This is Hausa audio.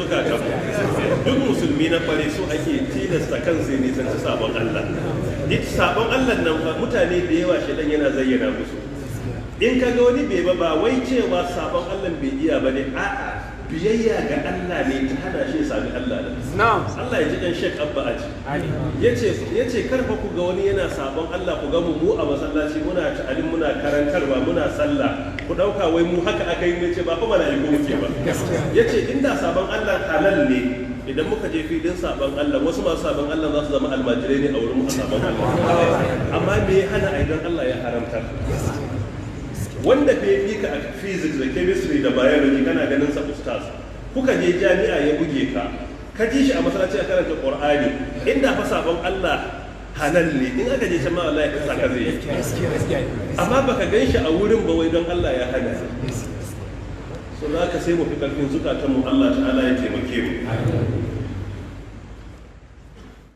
zukatan mu. Duk musulmi na kware so ake tilasta kansa ya nisanci sabon Allah. Duk sabon Allah nan fa, mutane da yawa shedan yana zayyana musu. In ka ga wani bai ba, ba wai cewa sabon Allah bai iya ba ne, a'a, biyayya ga Allah ne ta hana shi ya sami Allah da Allah. Ya ji dan Sheikh Abba Aji, yace karfa ku ga wani yana sabon Allah, ku ga mu mu a masallaci muna ta'alim, muna karantarwa, muna sallah, ku dauka wai mu haka aka yi. Yace ba fa mala'iku muke ba. Yace inda sabon Allah halal ne, idan muka je filin sabon Allah, wasu masu sabon Allah za su zama almajirai ne a wurin mu a sabon Allah. Amma me ya hana? Ai don Allah ya haramta. Wanda fa fi ka a physics da chemistry da biology, kana ganin sa ustaz, kuka je jami'a ya buge ka, ka ji shi a masallaci a karanta Qur'ani, inda fa sabon Allah halal ne, in aka je can ma wallahi ka saka zai yi. Amma baka gan shi a wurin ba, wai don Allah ya hana. So za ka sai mu fi karfin zukatan mu. Allah ta'ala ya taimake mu.